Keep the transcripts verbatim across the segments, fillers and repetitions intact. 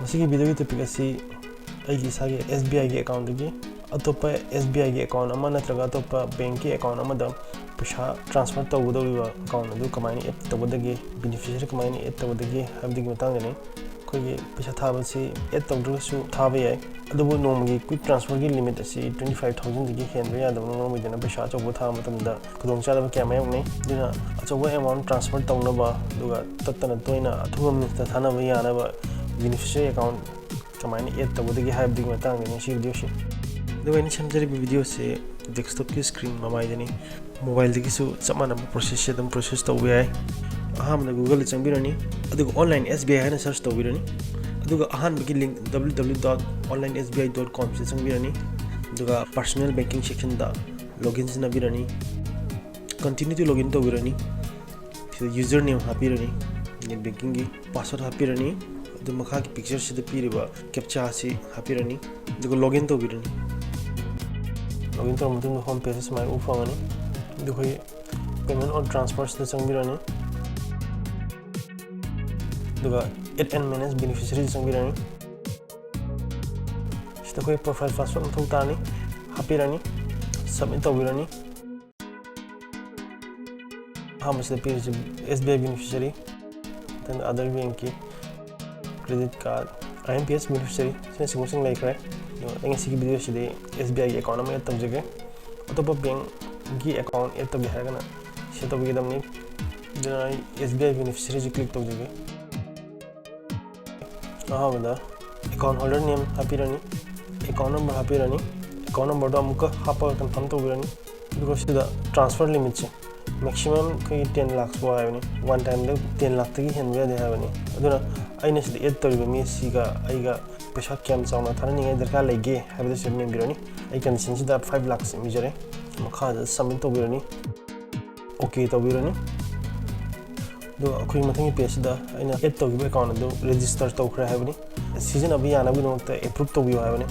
ꯃꯁꯤꯒꯤ ꯚꯤꯗꯤꯑꯣꯒꯤ ꯇꯣꯄꯤꯛ ꯑꯁꯤ ꯑꯩꯒꯤ ꯏꯁꯥꯒꯤ ꯑꯦꯁ ꯕꯤ ꯑꯥꯏꯒꯤ ꯑꯦꯀꯥꯎꯟꯗꯒꯤ ꯑꯇꯣꯞꯄ ꯑꯦꯁ ꯕꯤ ꯑꯥꯏꯒꯤ ꯑꯦꯀꯥꯎꯟ ꯑꯃ ꯅꯠꯇ꯭ꯔꯒ ꯑꯇꯣꯞꯄ ꯕꯦꯡꯛꯀꯤ ꯑꯦꯀꯥꯎꯟ ꯑꯃꯗ ꯄꯩꯁꯥ ꯇ꯭ꯔꯥꯟꯁꯐꯔ ꯇꯧꯒꯗꯧꯔꯤꯕ ꯑꯦꯀꯥꯎꯟ ꯑꯗꯨ ꯀꯃꯥꯏꯅ ꯑꯦꯗ ꯇꯧꯒꯗꯒꯦ, ꯕꯦꯅꯤꯐꯤꯁꯔꯤ ꯀꯃꯥꯏꯅ ꯑꯦꯗ ꯇꯧꯒꯗꯒꯦ ꯍꯥꯏꯕꯗꯨꯒꯤ ꯃꯇꯥꯡꯗꯅꯤ꯫ ꯑꯩꯈꯣꯏꯒꯤ ꯄꯩꯁꯥ ꯊꯥꯕꯁꯤ ꯑꯦꯗ ꯇꯧꯗ꯭ꯔꯒꯁꯨ ꯊꯥꯕ ꯌꯥꯏ, ꯑꯗꯨꯕꯨ ꯅꯣꯡꯃꯒꯤ ꯀ꯭ꯋꯤꯛ ꯇ꯭ꯔꯥꯟꯁꯐꯔꯒꯤ ꯂꯤꯃꯤꯠ ꯑꯁꯤ twenty five thousandꯗꯒꯤ ꯍꯦꯟꯕ ꯌꯥꯗꯕꯅ ꯃꯔꯝ ꯑꯣꯏꯗꯨꯅ ꯄꯩꯁꯥ ꯑꯆꯧꯕ ꯊꯥꯕ ꯃꯇꯝꯗ ꯈꯨꯗꯣꯡꯆꯥꯗꯕ ꯀꯌꯥ ꯃꯥꯌꯣꯛꯅꯩ꯫ ꯑꯗꯨꯅ ꯑꯆꯧꯕ ꯑꯦꯃꯥꯎꯟ ꯇ꯭ꯔꯥꯟꯁꯐꯔ ꯇꯧꯅꯕ, ꯑꯗꯨꯒ ꯇꯠꯇꯅ ꯇꯣꯏꯅ ꯑꯊꯨꯕ ꯃꯤꯟꯁꯇ ꯊꯥꯅꯕ ꯌꯥꯅꯕ ꯕꯦꯅꯤꯐꯤꯁꯔꯤ ꯑꯦꯀꯥꯎꯟ ꯀꯃꯥꯏꯅ ꯑꯦꯗ ꯇꯧꯒꯗꯒꯦ ꯍꯥꯏꯕꯗꯨꯒꯤ ꯃꯇꯥꯡꯗꯅꯤ ꯁꯤ ꯚꯤꯗꯤꯑꯣꯁꯤ꯫ ꯑꯗꯨꯒ ꯑꯩꯅ ꯁꯦꯝꯖꯔꯤꯕ ꯚꯤꯗꯤꯑꯣꯁꯦ ꯗꯦꯁꯛꯇꯣꯞꯀꯤ ꯁ꯭ꯀ꯭ꯔꯤꯟ ꯃꯃꯥꯏꯗꯅꯤ꯫ ꯃꯣꯕꯥꯏꯜꯗꯒꯤꯁꯨ ꯆꯞ ꯃꯥꯟꯅꯕ ꯄ꯭ꯔꯣꯁꯦꯁꯁꯦ ꯑꯗꯨꯝ ꯄ꯭ꯔꯣꯁꯦꯁ ꯇꯧꯕ ꯌꯥꯏ꯫ ꯑꯍꯥꯟꯕꯗ ꯒꯨꯒꯜꯗ ꯆꯪꯕꯤꯔꯅꯤ, ꯑꯗꯨꯒ ꯑꯣꯟꯂꯥꯏꯟ ꯑꯦꯁ ꯕꯤ ꯑꯥꯏ ꯍꯥꯏꯅ ꯁꯔꯆ ꯇꯧꯕꯤꯔꯅꯤ꯫ ꯑꯗꯨꯒ ꯑꯍꯥꯟꯕꯒꯤ link W W W dot online S B I dot comꯁꯤꯗ ꯆꯪꯕꯤꯔꯅꯤ꯫ ꯑꯗꯨꯒ ꯄꯔꯁꯣꯅꯦꯜ ꯕꯦꯡꯀꯤꯡ ꯁꯦꯛꯁꯟꯗ ꯂꯣꯒꯏꯟ ꯁꯤꯖꯤꯟꯅꯕꯤꯔꯅꯤ꯫ Continue to login ꯇꯧꯕꯤꯔꯅꯤ꯫ ꯁꯤꯗ ꯌꯨꯖꯔ ꯅꯦꯝ ꯍꯥꯞꯄꯤꯔꯅꯤ, ꯅꯦꯠ ꯕꯦꯡꯀꯤꯡꯒꯤ ꯄꯥꯁꯋꯥꯔꯗ ꯍꯥꯞꯄꯤꯔꯅꯤ꯫ ꯑꯗꯨ ꯃꯈꯥꯒꯤ ꯄꯤꯛꯆꯔꯁꯤꯗ ꯄꯤꯔꯤꯕ ꯀꯦꯞꯆꯥ ꯑꯁꯤ ꯍꯥꯞꯄꯤꯔꯅꯤ, ꯑꯗꯨꯒ ꯂꯣꯒꯏꯟ ꯇꯧꯕꯤꯔꯅꯤ꯫ ꯂꯣꯒꯏꯟ ꯇꯧꯔꯕ ꯃꯇꯨꯡꯗ ꯍꯣꯝ ꯄꯦꯖ ꯁꯨꯃꯥꯏꯅ ꯎꯕ ꯐꯪꯒꯅꯤ꯫ ꯑꯗꯨ ꯑꯩꯈꯣꯏ ꯄꯦꯃꯦꯟ ꯑꯣꯔ ꯇ꯭ꯔꯥꯟꯁꯐꯔꯁꯤꯗ ꯆꯪꯕꯤꯔꯅꯤ꯫ ꯑꯗꯨꯒ Add and Manage Beneficiaryꯗ ꯆꯪꯕꯤꯔꯅꯤ꯫ ꯁꯤꯗ ꯑꯩꯈꯣꯏ ꯄ꯭ꯔꯣꯐꯥꯏꯜ ꯄꯥꯁꯋꯥꯔꯗ ꯃꯊꯧ ꯇꯥꯔꯅꯤ, ꯍꯥꯞꯄꯤꯔꯅꯤ, ꯁꯕꯃꯤꯠ ꯇꯧꯕꯤꯔꯅꯤ꯫ ꯑꯍꯥꯟꯕꯁꯤꯗ ꯄꯤꯔꯤꯁꯤ ꯑꯦꯁ ꯕꯤ ꯑꯥꯏ ꯕꯦꯅꯤꯐꯤꯁꯔꯤ, ꯃꯊꯪꯗ ꯑꯗꯔ ꯕꯦꯡꯛꯀꯤ, ꯀ꯭ꯔꯦꯗꯤꯠ ꯀꯥꯔꯗ, ꯑꯥꯏ ꯑꯦꯝ ꯄꯤ ꯑꯦꯁ ꯕꯦꯅꯤꯐꯤꯁꯔꯤ, ꯁꯤꯅꯆꯤꯡꯕꯁꯤꯡ ꯂꯩꯈ꯭ꯔꯦ꯫ ꯑꯗꯣ ꯑꯩ ꯉꯁꯤꯒꯤ ꯚꯤꯗꯤꯑꯣꯁꯤꯗꯤ ꯑꯦꯁ ꯕꯤ ꯑꯥꯏꯒꯤ ꯑꯦꯀꯥꯎꯟ ꯑꯃ ꯑꯦꯗ ꯇꯧꯖꯒꯦ꯫ ꯑꯇꯣꯞꯄ ꯕꯦꯡꯛꯒꯤ ꯑꯦꯀꯥꯎꯟ ꯑꯦꯗ ꯇꯧꯒꯦ ꯍꯥꯏꯔꯒꯅ ꯁꯤ ꯇꯧꯕꯤꯒꯗꯕꯅꯤ꯫ ꯑꯗꯨꯅ ꯑꯩ ꯑꯦꯁ ꯕꯤ ꯑꯥꯏ ꯕꯦꯅꯤꯐꯤꯁꯔꯤꯁꯤ ꯀ꯭ꯂꯤꯛ ꯇꯧꯖꯒꯦ꯫ ꯑꯍꯥꯟꯕꯗ ꯑꯦꯀꯥꯎꯟ ꯍꯣꯜꯗꯔ ꯅꯦꯝ ꯍꯥꯞꯄꯤꯔꯅꯤ, ꯑꯦꯀꯥꯎꯟ ꯅꯝꯕꯔ ꯍꯥꯞꯄꯤꯔꯅꯤ꯫ ꯑꯦꯀꯥꯎꯟ ꯅꯝꯕꯔꯗꯣ ꯑꯃꯨꯛꯀ ꯍꯥꯞꯄꯒ ꯀꯟꯐꯥꯔꯝ ꯇꯧꯕꯤꯔꯅꯤ꯫ ꯑꯗꯨꯒ ꯁꯤꯗ ꯇ꯭ꯔꯥꯟꯁꯐꯔ ꯂꯤꯃꯤꯠꯁꯦ ꯃꯦꯛꯁꯤꯃꯝ ꯑꯩꯈꯣꯏꯒꯤ ꯇꯦꯟ ꯂꯥꯛꯁ ꯐꯥꯎ ꯍꯥꯏꯕꯅꯤ, ꯋꯥꯟ ꯇꯥꯏꯝꯗ ꯇꯦꯟ ꯂꯥꯛꯇꯒꯤ ꯍꯦꯟꯕ ꯌꯥꯗꯦ ꯍꯥꯏꯕꯅꯤ꯫ ꯑꯗꯨꯅ ꯑꯩꯅ ꯁꯤꯗ ꯑꯦꯗ ꯇꯧꯔꯤꯕ ꯃꯤꯁꯤꯒ ꯑꯩꯒ ꯄꯩꯁꯥ ꯀꯌꯥꯝ ꯆꯥꯎꯅ ꯊꯥꯅꯅꯤꯡꯉꯥꯏ ꯗꯔꯀꯥꯔ ꯂꯩꯒꯦ ꯍꯥꯏꯕꯗꯨ ꯁꯤꯗ ꯃꯦꯟꯕꯤꯔꯅꯤ꯫ ꯑꯩ ꯀꯟꯗꯤꯁꯟꯁꯤꯗ ꯐꯥꯏꯚ ꯂꯥꯛꯁ ꯃꯤꯖꯔꯦ꯫ ꯃꯈꯥꯗ ꯁꯕꯃꯤꯠ ꯇꯧꯕꯤꯔꯅꯤ, ꯑꯣꯀꯦ ꯇꯧꯕꯤꯔꯅꯤ꯫ ꯑꯗꯨꯒ ꯑꯩꯈꯣꯏꯒꯤ ꯃꯊꯪꯒꯤ ꯄꯦꯖꯁꯤꯗ ꯑꯩꯅ ꯑꯦꯗ ꯇꯧꯈꯤꯕ ꯑꯦꯀꯥꯎꯟ ꯑꯗꯨ ꯔꯦꯖꯤꯁꯇꯔ ꯇꯧꯈ꯭ꯔꯦ ꯍꯥꯏꯕꯅꯤ꯫ ꯁꯤꯖꯤꯟꯅꯕ ꯌꯥꯅꯕꯒꯤꯗꯃꯛꯇ ꯑꯦꯄ꯭ꯔꯨꯞ ꯇꯧꯕꯤꯌꯨ ꯍꯥꯏꯕꯅꯤ꯫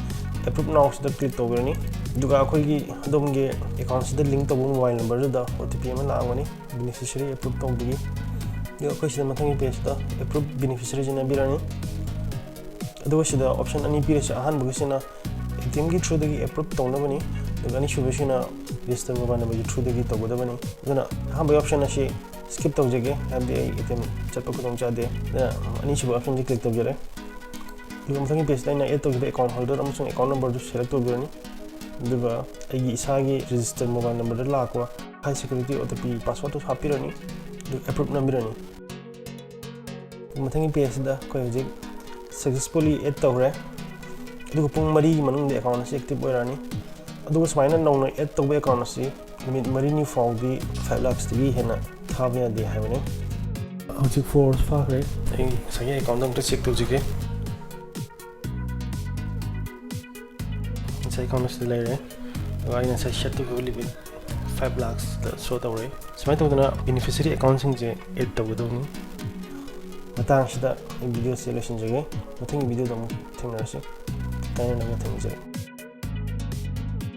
ꯑꯦꯄ꯭ꯔꯨꯞ ꯅꯥꯎꯁꯤꯗ ꯀ꯭ꯂꯤꯛ ꯇꯧꯕꯤꯔꯅꯤ꯫ ꯑꯗꯨꯒ ꯑꯩꯈꯣꯏꯒꯤ ꯑꯗꯣꯝꯒꯤ ꯑꯦꯀꯥꯎꯟꯁꯤꯗ ꯂꯤꯡ ꯇꯧꯕ ꯃꯣꯕꯥꯏꯜ ꯅꯝꯕꯔꯗꯨꯗ ꯑꯣ ꯇꯤ ꯄꯤ ꯑꯃ ꯂꯥꯛꯑꯝꯒꯅꯤ, ꯕꯦꯅꯤꯐꯤꯁꯔꯤ ꯑꯦꯄ꯭ꯔꯨꯞ ꯇꯧꯕꯒꯤ꯫ ꯑꯗꯨꯒ ꯑꯩꯈꯣꯏ ꯁꯤꯗ ꯃꯊꯪꯒꯤ ꯄꯦꯖꯇ ꯑꯦꯄ꯭ꯔꯨꯞ ꯕꯦꯅꯤꯐꯤꯁꯔꯤ ꯆꯤꯡꯅꯕꯤꯔꯅꯤ꯫ ꯑꯗꯨꯒ ꯁꯤꯗ option ꯑꯅꯤ ꯄꯤꯔꯤꯁꯦ, ꯑꯍꯥꯟꯕꯒꯤꯁꯤꯅ ATMꯒꯤ throughꯗꯒꯤ approve ꯇꯧꯅꯕꯅꯤ, ꯑꯗꯨꯒ ꯑꯅꯤꯁꯨꯕꯁꯤꯅ register mobile numberꯒꯤ throughꯗꯒꯤ ꯇꯧꯒꯗꯕꯅꯤ꯫ ꯑꯗꯨꯅ ꯑꯍꯥꯟꯕꯒꯤ option ꯑꯁꯤ skip ꯇꯧꯖꯒꯦ, ꯍꯥꯏꯕꯗꯤ ꯑꯩ ATM ꯆꯠꯄ ꯈꯨꯗꯣꯡ ꯆꯥꯗꯦ꯫ ꯑꯗꯨꯅ ꯑꯅꯤꯁꯨꯕ optionꯁꯤ click ꯇꯧꯖꯔꯦ꯫ ꯑꯗꯨꯒ ꯃꯊꯪꯒꯤ pageꯇ ꯑꯩꯅ add ꯇꯧꯈꯤꯕ account holder ꯑꯃꯁꯨꯡ account numberꯗꯨ select ꯇꯧꯕꯤꯔꯅꯤ꯫ ꯑꯗꯨꯒ ꯑꯩꯒꯤ ꯏꯁꯥꯒꯤ register mobile numberꯗ ꯂꯥꯛꯄ high security OTP passwordꯇꯨ ꯍꯥꯞꯄꯤꯔꯅꯤ꯫ ꯑꯗꯨꯒ approve ꯅꯝꯕꯤꯔꯅꯤ꯫ ꯃꯊꯪꯒꯤ pageꯁꯤꯗ ꯑꯩꯈꯣꯏ ꯍꯧꯖꯤꯛ successfully add ꯇꯧꯈ꯭ꯔꯦ꯫ ꯑꯗꯨꯒ ꯄꯨꯡ ꯃꯔꯤꯒꯤ ꯃꯅꯨꯡꯗ account ꯑꯁꯤ active ꯑꯣꯏꯔꯛꯑꯅꯤ꯫ ꯑꯗꯨꯒ ꯁꯨꯃꯥꯏꯅ ꯅꯧꯅ add ꯇꯧꯕ account ꯑꯁꯤ ꯅꯨꯃꯤꯠ ꯃꯔꯤꯅꯤ ꯐꯥꯎꯗꯤ five lakhsꯇꯒꯤ ꯍꯦꯟꯅ ꯊꯥꯕ ꯌꯥꯗꯦ ꯍꯥꯏꯕꯅꯤ꯫ ꯍꯧꯖꯤꯛ four hours ꯐꯥꯈ꯭ꯔꯦ꯫ ꯑꯩ ꯉꯁꯥꯏꯒꯤ accountꯗ ꯑꯝꯇ check ꯇꯧꯖꯒꯦ꯫ ꯉꯁꯥꯏ account ꯑꯁꯤꯗ ꯂꯩꯔꯦ꯫ ꯑꯗꯨꯒ ꯑꯩꯅ ꯉꯁꯥꯏ set ꯇꯧꯈꯤꯕ limit five lakhsꯇ show ꯇꯧꯔꯦ꯫ ꯁꯨꯃꯥꯏꯅ ꯇꯧꯗꯅ beneficiary accountꯁꯤꯡꯁꯦ add ꯇꯧꯒꯗꯕꯅꯤ꯫ ꯃꯇꯥꯡꯁꯤꯗ ꯑꯩ videoꯁꯦ ꯂꯣꯏꯁꯤꯟꯖꯒꯦ꯫ ꯃꯊꯪꯒꯤ videoꯗ ꯑꯃꯨꯛ ꯊꯦꯡꯅꯔꯁꯤ꯫ ꯀꯥꯏꯅꯅꯕ ꯊꯝꯖꯔꯤ꯫